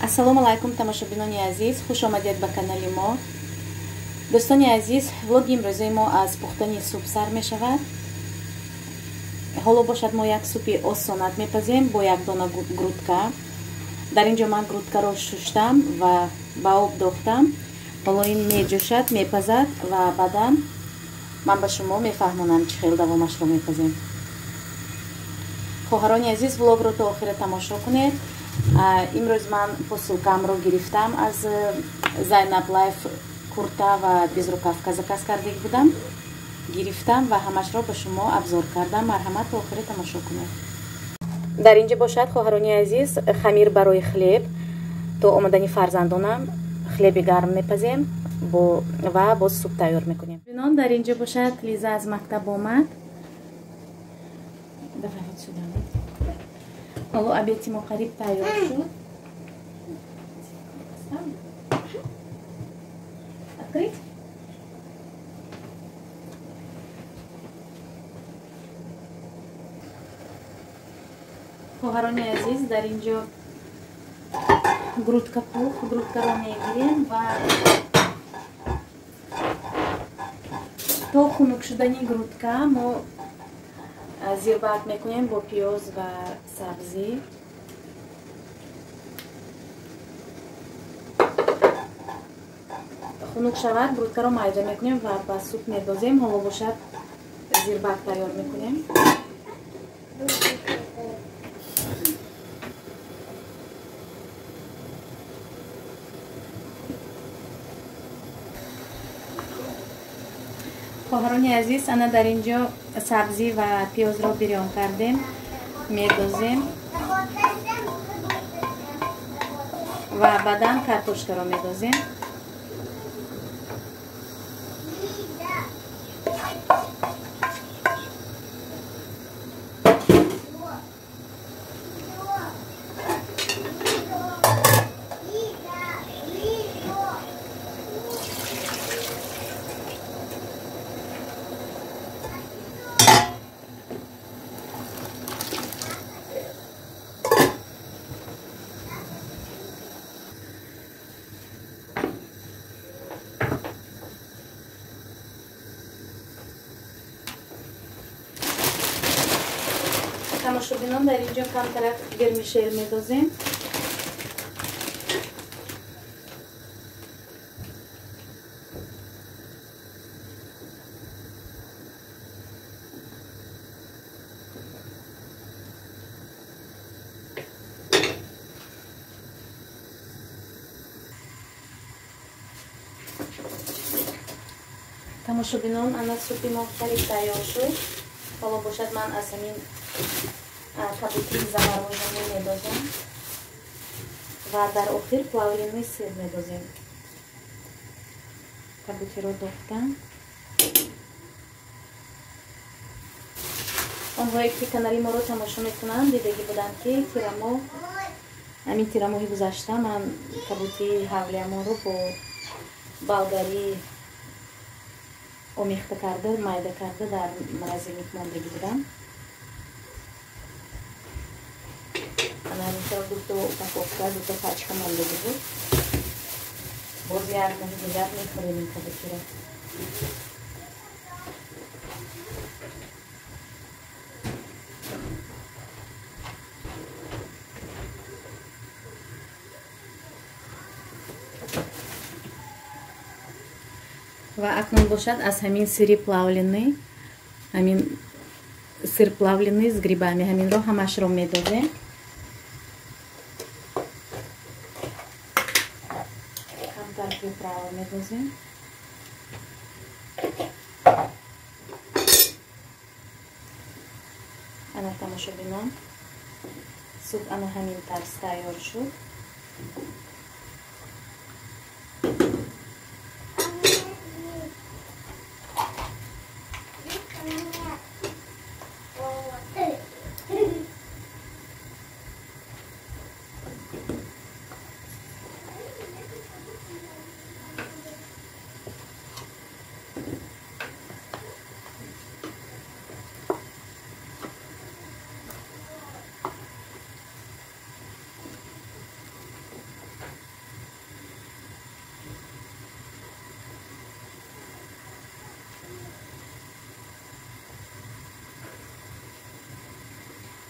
Ассалому алайкум, тамошобинони азиз, хуш омадед ба канали мо. Дӯстони азиз, влоги имрӯзаи мо аз пухтани суп сар мешавад. Ҳоло бошад мо як супи осонак мепазем бо як дона грудка. Дар ин ҷо ман грудкаро шуштам ва ба об дохтам. Ҳоло ин меҷӯшад, мепазад ва баъдан ман ба шумо мефаҳмонам, чӣ хел давомашро мепазем. Хоҳарони азиз, влогро то охира тамошо кунед. Имрӯз ман посылкамро гирифтам аз Зайнаб Лайф, курта ва безрукавка заказ кардагӣ будам, гирифтам ва ҳамашро ба шумо обзор кардам. Марҳамат, то охира тамошо кунед. Дар инҷа бошад, хоҳарони азиз, хамир барои хлеб. То омадани фарзандонам хлеби гарм мепазем ва боз суп тайёр мекунем. Бинон, дар инҷа бошад, Лиза аз мактаб омад. Давай вот сюда. Ҳоло обеди мо қариб тайёр шуд. Открыть? Хоҳарони азиз, дар инҷо грудка пух, грудкаро мегирем ва то хунук шудани грудка мо зирбак мекунем бо пиёз ва сабзӣ. Хунук шавад, грудкаро майда мекунем ва ба суп медозем. Ҳоло бошад зирбак тайёр мекунем. Хоҳарони азиз, ана дар ин ҷо сабзӣ ва пиёзро бирён кардем, медозем ва баъдан картошкаро медозем. Тамошобинон, дар ин ҷо камтарак вермишел медозем. Тамошобинон, ана супи мо қариб тайёр шуд. Ҳоло бошад ман аз ҳамин кабутии замороженный медозем ва дар охир плавленый сыр медозем. Кабутиро дохтам. Онҳое ки канали моро тамошо мекунанд, дидагӣ буданд, ки тирамоҳ, ҳамин тирамоҳи гузашта ман кабутии ҳавлиямонро бо болгарӣ омехта карда, майда карда дар морозильник мондагӣ будам. Ана дуто упаковка, дуто пачка мондагӣ буд. Боз як моҳи дигар мехӯрем ин кабутиро. Ва акнун бошад аз ҳамин сыри плавленый, ҳамин сыр плавленый с грибами, ҳаминро ҳамашро медозем. Камтар приправа медозем. Ана, тамошобинон, суп ана ҳамин тарз тайёр шуд.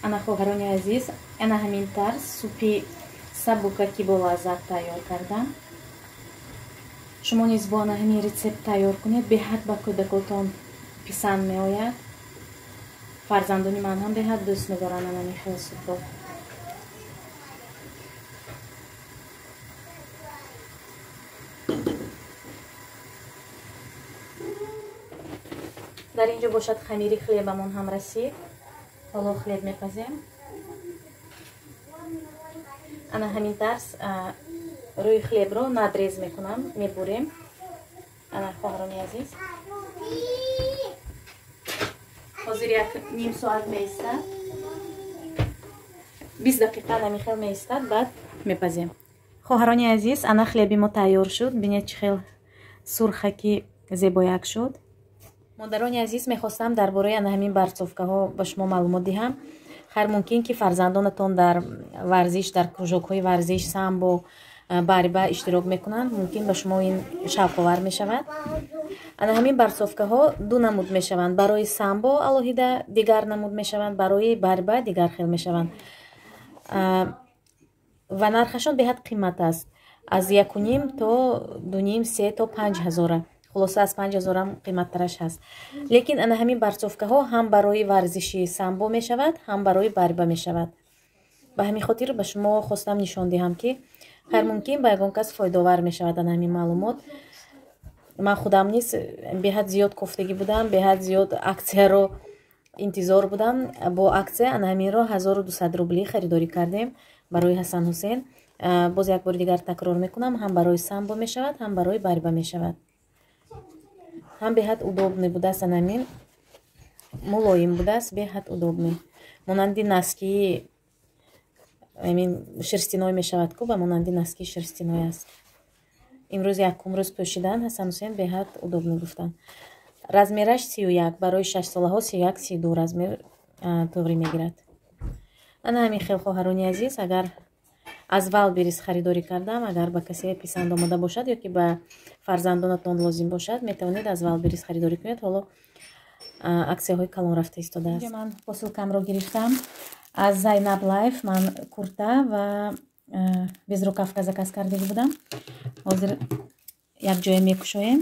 Ана, хоҳарони азиз, ана ҳамин тарз супи сабукаки бо лаззат тайёр кардам. Шумо низ бо ана ҳамин рецепт тайёр кунед, беҳад ба кӯдакотон писанд меояд. Фарзандони ман ҳам беҳад дӯст медоранд ана ҳамин хел супро. Дар ин ҷо бошад хамири хлебамон ҳам расид. Ҳоло хлеб мепазем. Ана ҳамин тарз рӯи хлебро надрез мекунам, мебурем. Ана, хоҳарони азиз, ҳозир як ним соат меистад, 20 дақиқа ҳамин хел меистад, баъд мепазем. Хоҳарони азиз, ана хлеби мо тайёр шуд. Бинед, чӣ хел сурхаки зебояк шуд. Модарони азиз, мехостам дар бораи ана ҳамин барцовкаҳо ба шумо маълумот диҳам. Хайр, мумкин ки фарзандонатон дар варзиш, дар кружокҳои варзиш, самбо, борьба иштирок мекунанд, мумкин ба шумо ин шавқовар мешавад. Ана ҳамин барцовкаҳо ду намуд мешаванд. Барои самбо алоҳида дигар намуд мешаванд, барои борьба дигар хел мешаванд. Ва нархашон беҳад қимат аст, аз 1,5 то 2,5, 3 то 5 ҳазора. Хулоса, аз 5 ҳазорам қиматтараш ҳаст. Лекин ана ҳамин барцовкаҳо ҳам барои варзиши самбо мешавад, ҳам барои борьба мешавад. Ба ҳамин хотир ба шумо хостам нишон диҳам, ки хайр, мумкин ба ягон кас фоидаовар мешавад ана ҳамин маълумот. Ман худам низ беҳад зиёд кофтагӣ будам, беҳад зиёд аксияро интизор будам. Бо аксия ана ҳаминро 1200 рубли харидорӣ кардем барои Ҳасан Ҳусен. Боз як бори дигар такрор мекунам, ҳам барои самбо мешавад, ҳам барои борьба мешавад. Ҳам беҳад удобный будааст, ана ҳамин мулоим будааст, беҳад удобный. Монанди носки ҳамин шерстяной мешавад ку, ба монанди носки шерстяной аст. Имрӯз якум рӯз пӯшидан Ҳасан Ҳусен, беҳад удобный гуфтанд. Размераш 31, барои 6-солаҳо 31, 32 размер туғрӣ мегирад. Ана ҳамин хел, хоҳарони азиз, агар аз Вайлдберриз харидорӣ кардам, агар ба касе писанд омада бошад ё ки ба фарзандонатон лозим бошад, метавонед аз Вайлдберриз харидорӣ кунед. Ҳоло аксияҳои калон рафта истодааст. Ман посылкамро гирифтам аз Зайнаб Лайф. Ман курта ва безрукавка заказ кардагӣ будам. Ҳозир якҷоя мекушоем.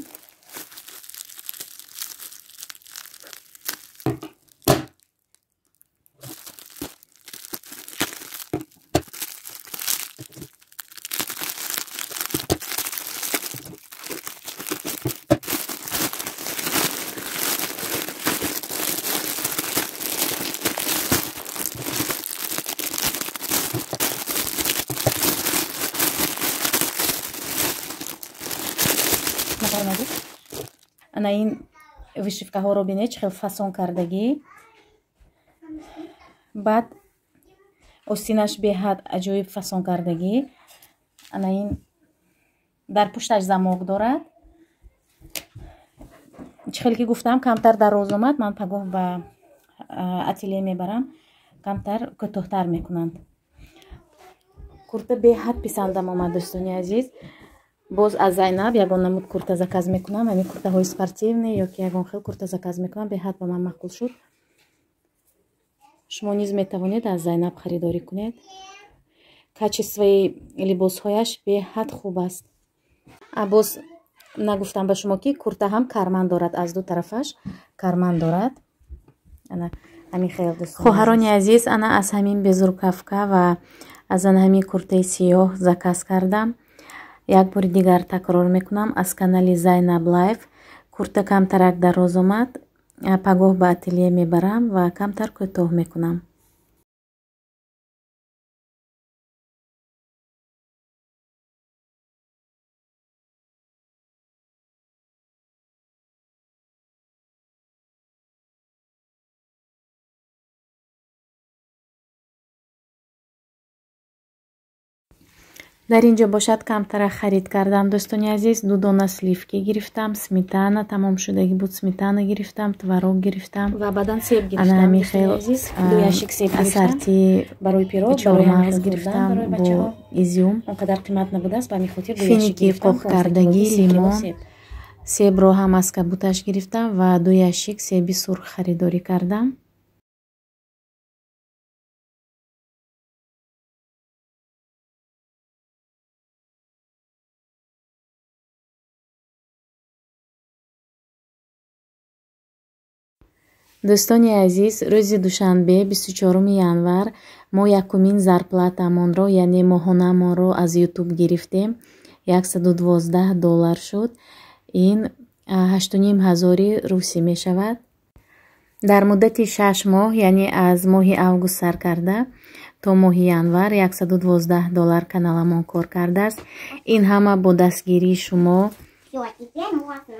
Ана ин вышивкаҳоро бинед, чӣ хел фасон кардагӣ. Баъд остинаш беҳад аҷоиб фасон кардагӣ. Ана ин дар пушташ замок дорад. Чӣ хеле ки гуфтам, камтар дароз омад. Ман пагоҳ ба ателье мебарам, камтар кӯтоҳтар мекунанд. Курта беҳад писандам омад, дӯстони азиз. Боз аз Зайнаб ягон намуд курта заказ мекунам, ҳамин куртаҳои спортивный ё ки ягон хел курта заказ мекунам, беҳад ба ман маъқул шуд. Шумо низ метавонед аз Зайнаб харидорӣ кунед. Качествои либосҳояш беҳад хуб аст. Боз нагуфтам ба шумо, ки курта ҳам карман дорад, аз ду тарафаш карман дорад. Ана ҳамин хел, дӯстони. Хоҳарони азиз, ана аз ҳамин безрукавка ва аз ана ҳамин куртаи сиёҳ заказ кардам. Як бори дигар такрор мекунам, аз канали Зайнаб Лайф. Курта камтарак дароз омад, пагоҳ ба ателье мебарам ва камтар кӯтоҳ мекунам. Дар ин ҷо бошад камтара харид кардам, дӯстони азиз. Ду дона сливки гирифтам, сметана тамом шудагӣ буд, сметана гирифтам, творог гирифтам ва баъдан себ ана гирифтам, ҳамин дӯстони хел азиз. Ду ящик себ гирифтам ассорти барои пирог, барои чормағз ҳамин хел хӯрдан гирифтам барои бо бачаҳо. изюм, Он қадар қимат набудааст, ба ҳамин хотир ду ящик финики гирифтам, қоқ 15 килоги, кардагӣ, 3 кило лимон, себ. Себро ҳам аз кабуташ гирифтам ва ду ящик себи сурх харидорӣ кардам. Дӯстони азиз, рӯзи душанбе, 24 январ, мо якумин зарплатамонро, яъне моҳонамонро аз Ютуб гирифтем. $112 шуд. Ин 8,5 ҳазори русӣ мешавад. Дар муддати 6 моҳ, яъне аз моҳи август сар карда то моҳи январ, $112 каналамон кор кардааст. Ин ҳама бо дастгирии шумо.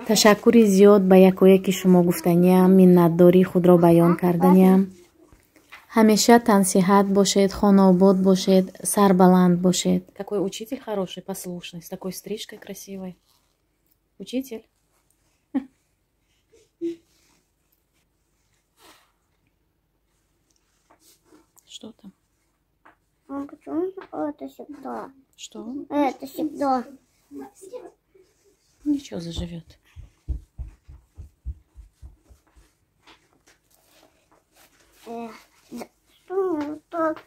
Ташаккури зиёд ба якояки шумо гуфтаниям, миннатдории худро баён карданиям. Ҳамеша тансиҳат бошед, хонаобод бошед, сарбаланд бошед. Какой учитель хороший, послушный, с такой стрижкой красивой. Учитель. Что там? А почему это всегда? Что? Это всегда. Ничего, заживет. Что так?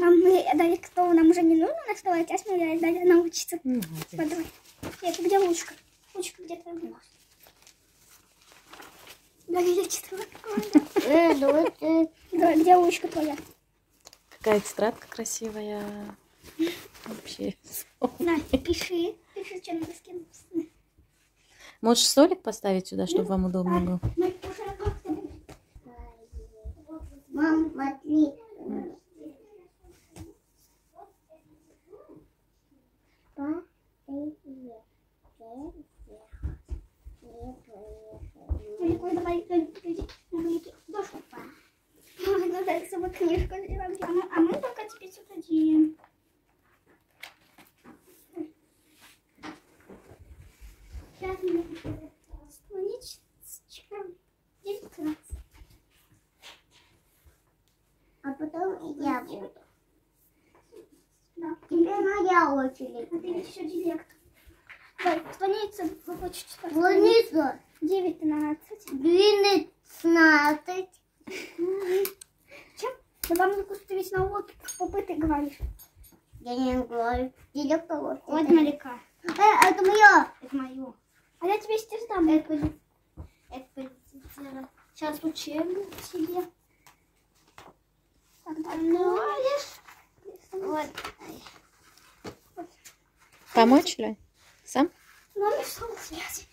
Нам дали, кто нам уже не нужно, у нас давай, сейчас мы дали научиться. Вот, давай. Это где лучка? Лучка где твоя? Да, я читала. Давай, где лучка твоя? Какая тетрадка красивая. Вообще. На, пиши. Пиши, что на доске написано. Можешь столик поставить сюда, чтобы вам удобно было? Мам, смотри. А мы пока теперь сюда. Сейчас мы страничка 19. А потом я буду. Да. Теперь моя очередь. А ты еще директор. Давай, страница, вы хочете читать? Страница. 19. 12. Чем? Да вам нужно ставить на уроке, попы ты говоришь. Я не говорю. Директор. Вот Малика. Это мое. Это мое. А я тебе сейчас дам. Это сейчас учебник тебе. Так, откроешь. Вот. Помочь ли? Сам? Ну, что делать?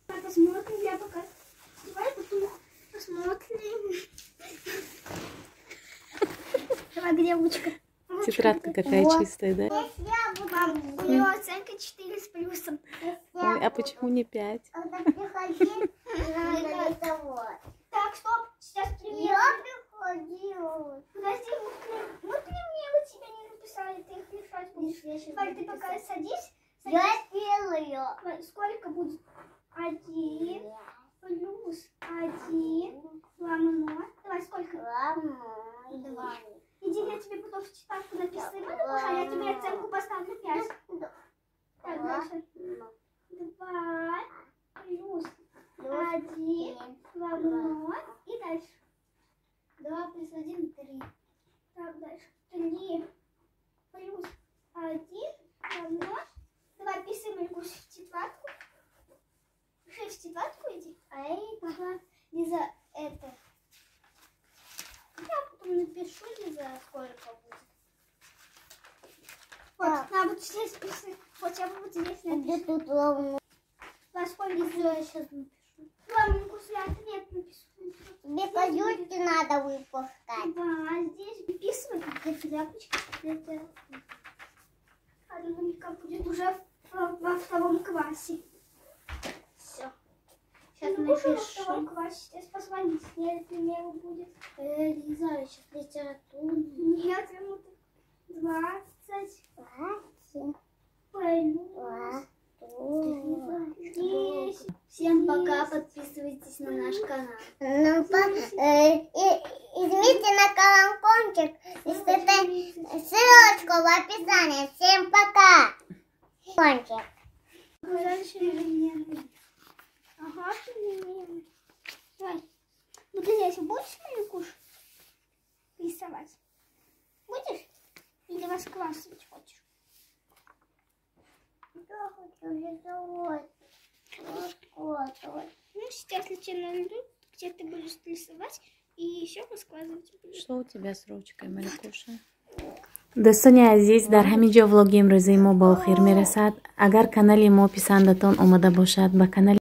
Посмотрим, я пока. Давай потом посмотрим. Давай, где ручка? Тетрадка какая чистая, да? Мам, у нее оценка 4 с плюсом. Ой, а почему не 5? Так, стоп, сейчас примеры. Я приходила. Подожди, мы примеры тебе не написали, ты их решать будешь. Давай, ты пока садись. Я сделаю. Сколько будет? 1 плюс 1 равно. Давай, сколько? Равно 2. Иди, я тебе потом в тетрадку напишу, а я тебе оценку поставлю 5. Так, дальше. 2 плюс 1 равно. И дальше. 2 плюс 1, 3. Так, дальше. 3 плюс 1 равно. Давай, пиши Мальгуш в тетрадку. Пиши в тетрадку, иди. А я пошла не за это. Я потом напишу, Лиза, сколько будет. Вот, на, вот здесь пиши. Вот я вот здесь напишу. Где тут равно? Во сколько я сейчас напишу? Главное, я нет, напишу. Тебе козюльки надо выпускать. Да, здесь выписывай, как тряпочка. Это Малика будет уже во втором классе. Все. Сейчас ну, напишу. Во втором классе. Сейчас позвонить с ней, к примеру, будет. Лиза, сейчас литературу. Нет, ему 20. 20. Плюс 10. Всем пока, подписывайтесь на наш канал. Ну, измите на колокольчик и ссылочку в описании. Всем пока. Кончик. Ага, давай. Вот здесь будешь Маликуш рисовать? Будешь? Или раскрасывать хочешь? Я хочу рисовать. Раскладывать. Ну, сейчас я тебе найду, где ты будешь рисовать и еще раскладывать будешь. Что у тебя с ручкой, Маликуша? Дӯстони азиз, дар ҳамин ҷо влоги имрӯзаи мо ба охир мерасад. Агар канали мо писандатон омада бошад, ба канали